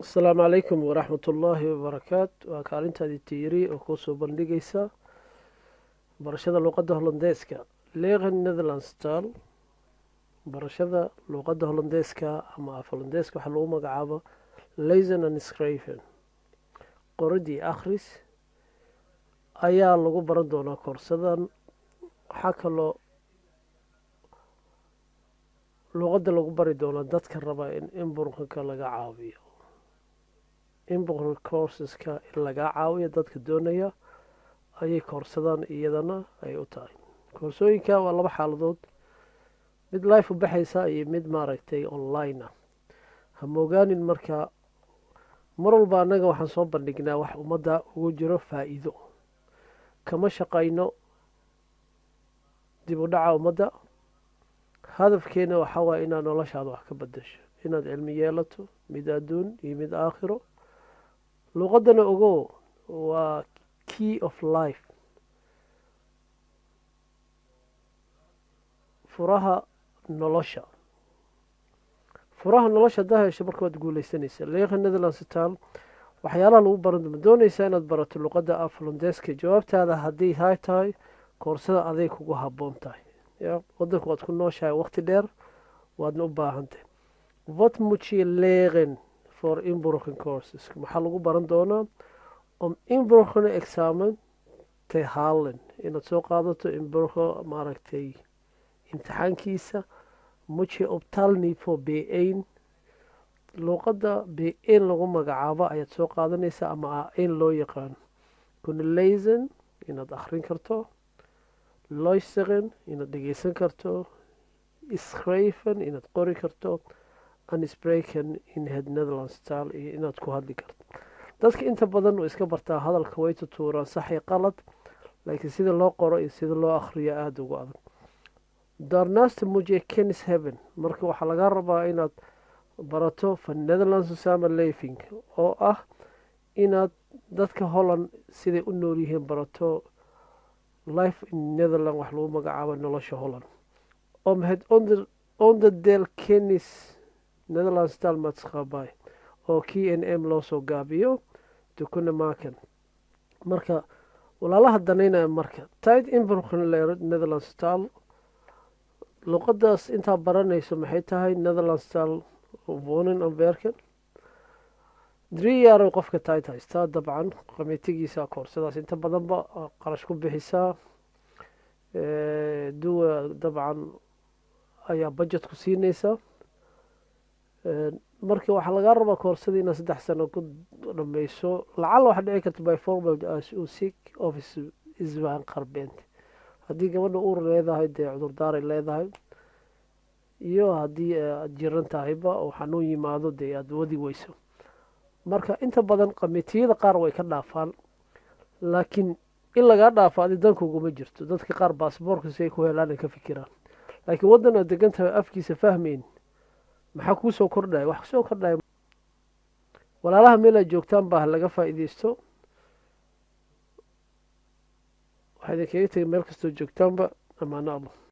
Asalaamu calaykum waraxmatullaahi wabarakaatu. Waa kaalintaadii tiiri oo kuusoo bandhigaysa barashada luuqadda Hollandeeska, Leren Nederlands taal. Barashada luuqadda Hollandeeska ama af Hollandeeska waxaa lagu magacaabo lezen and schrijven, qoridii akhris ayaa lagu baran doonaa koorsadan. Waxaa kaloo luuqadda lagu bari doonaa dadka raba in inburkanka laga caawiyo, inburka courseska in laga caawiyo dadka doonaya ayay koorsadaan, iyadana ay u tahay. Koorsooyinka waa laba xaaladood: mid life u baxaysa iyo mid maaragtay online ah. Ha moogaanin, marka mar walba annaga waxaan soo bandhignaa wax ummadda ugu jiro faa'iido. Kama shaqayno dib u dhaca ummadda. Hadafkeena waxaa waaya inaad noloshaada wax ka bedasho, inaad cilmi yeelato, mid adduun iyo mid aakhiro. Luuqaddana ogo waa key of life, furaha nolosha. Furaha nolosha haddaa hesho, marka waad guuleysanaysa. Leeqa Netherlands taal waxyaalaha lagu baran ma doonaysaa inaad barato luuqadda af Hollandeeska? Jawaabtaada haddii hay tahay, koorsada aday kugu habboon tahay. Ya waddanku waad ku nooshahay waqti dheer, waadna u baahantahay. Wat moet je leren voor inburgering courses? Maxaa lagu baran doonaa? Om inburgering examen te halen, inaad soo qaadato inburger maaragtay imtixaankiisa. Moet je op taalniveau B1, luuqadda B1 lagu magacaabo ayaad soo qaadanaysaa ama A1 loo yaqaano. Kunnen lezen, inaad akhrin karto; luisteren, inaad dhegeysan karto; schrijven, inaad qori karto; en spreken in het Nederlands taal, iyo inaad ku hadli karto. Dadka inta badan way iska bartaa hadalka, way tutuuraan sax iyo qalad, laakiin sida loo qoro iyo sida loo akhriyo aada ugu adag. Daarnaast moet je kennis hebben, marka waxaa laga rabaa inaad barato, van Nederlandse samenleving, oo ah inaad dadka Holland siday u nool yihiin barato. Life in Netherland wax lagu magacaabo, nolosha Holland. Om het onderdeel kennis Nederlands taalmaatschappij, oo KNM loo soo gaabiyo, te kunnen maken. Marka walaalaha danaynaya marka tijd inburgering Nederlands taal, luqadaas intaa baranayso maxay tahay? Nederlands taal wonen en werken 3 jaar qofka tijd haystaa. Dabcan qamitigiisa koorsadaas inta badanba qarash ku bixisaa, duwa dabcan ayaa budget ku siinaysa. Marka waxaa lagaa rabaa koorsadii inaad 3 sano ku dhameyso. Lacala waxaa dhici karta bijvoorbeeld als u ziek of zwanger bent, haddii gabadha uur leedahay, dee cudurdaaray leedahay, iyo haddii aad jiran tahayba oo xanuun yimaado, dee aada wadi weyso. Marka inta badan qamitiyada qaar way ka dhaafaan, laakiin in lagaa dhaafo adi dankuguma jirto. Dadka qaar baasboorka si ay ku helaan ay ka fikiraan, laakiin waddan aad degan tahay afkiisa fahmayn, maxaa kuusoo kordhaya? Wax kusoo kordhaya. Walaalaha meel aad joogtaan baa laga faa'iideysto. Waxaa idinkaga tegay meel kastoo joogtaanba amaano Allah.